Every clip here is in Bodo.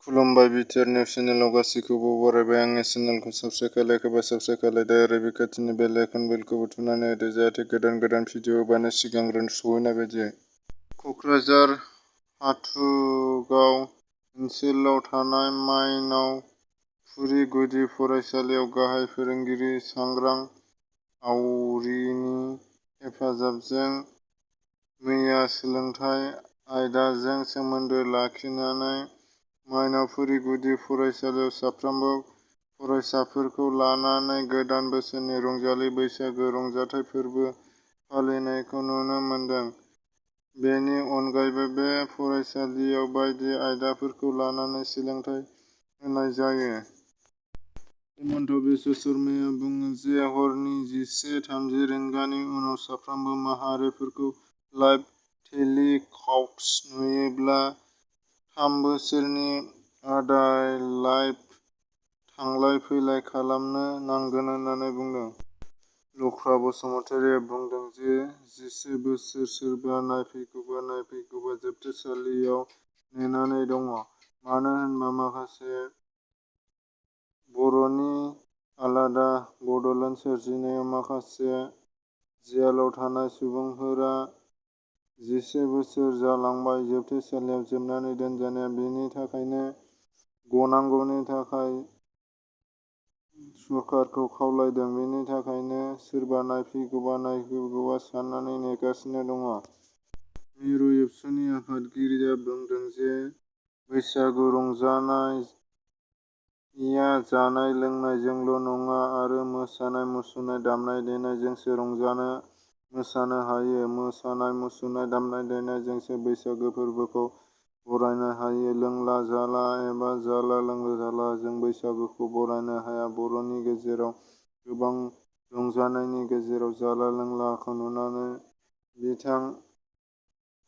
खुलुमबाय बिटिआर निउस चेनेलाव गासैखौबो बरायबाय। आंनि चेनेलखौ साबस्क्राइब खालायखोबा साबस्क्राइब खालायदो आरो बे खाथिनि बेल आइकन बेलखौबो थुनानै होदो जाहाथे गोदान गोदान भिडिअ होबानो सिगांग्रो सहैनाय बायदि। क'क्राझार हाथुगाव ओनसोलाव थानाय मायनावफुरि गुदि फरायसालियाव गाहाय फोरोंगिरि सांग्रां औवारिनि हेफाजाबजों मैया सोलोंथाइ आयदाजों सोमोन्दो लाखिनानै मायनावफुरि गुदि फरायसालियाव साफ्रोमबो फरायसाफोरखौ लानानै गोदान बोसोरनि रंजालि बैसागो रंजाथाइ फोरबो फालिनायखौ नुनो मोन्दों। बेनि अनगायैबो बे फरायसालियाव बायदि आयदाफोरखौ लानानै सोलोंथाइ होनाय जायो। हेमन्त बिश्व शर्माया बुङो जे हरनि 11:30 रिंगानि उनाव साफ्रोमबो माहारिफोरखौ लाइभ टेलिकास्ट नुयोब्ला 3 बोसोरनि आदाय लाइभ थांलाय फैलाय खालामनो नांगोन होनना बुंदों। लख्रा बसुमतारिया बुंदों जे 11 बोसोर सोरबा नायफैगौबा जोबथेसालियाव नेनानै दङ। मानो होनबा माखासे बर'नि आलादा बड'लेण्ड सोरजिनायाव माखासे जेलाव थानाय सुबुंफोरा 11 बोसोर जालांबाय जोबथेसालियाव जोबनानै दोनजानाया। बेनि थाखायनो गनांगौनि थाखाय सरकारखौ खावलायदों। बेनि थाखायनो सोरबा नायफैगौबा साननानै नेगासिनो दङ। मिरु एबसुनि आफादगिरिया बुंदों जे बैसागु रंजानाया जानाय लोंनायजोंल' नङा आरो मोसानाय मुसुरनाय दामनाय देनायजोंसो रंजानो मोसानो हायो। मोसानाय मुसुरनाय दामनाय देनायजोंसो बैसागु फोरबोखौ बरायनो हायो। लोंला जाला एबा जाला लोंला जों बैसागुखौ बरायनो हाया। बर'नि गेजेराव गोबां रंजानायनि गेजेराव जाला लोंलाखौ नुनानै बिथां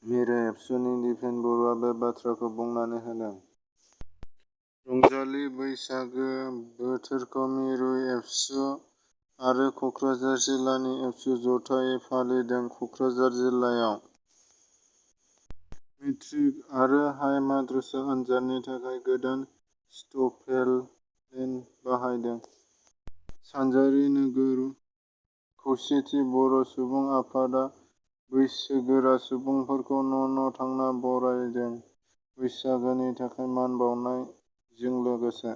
मिरु एबसुनि दिपेन बर'आ बे बाथ्राखौ बुंनानै होदों। रंजालि बैसागो बोथोरखौ मिरु एबसु आरो क'क्राझार जिल्लानि एबसु जथायै फालिदों। क'क्राझार जिल्लायाव मेट्रिक आरो हाइ माद्रासा आनजादनि थाखाय गोदान स्टाइपेन्ड बाहायदों। सानजारि नोगोर खौसेथि बर' सुबुं आफादा बैसोगोरा सुबुंफोरखौ न' थांना बरायदों। बैसागोनि थाखाय मान बाउनायजों लोगोसे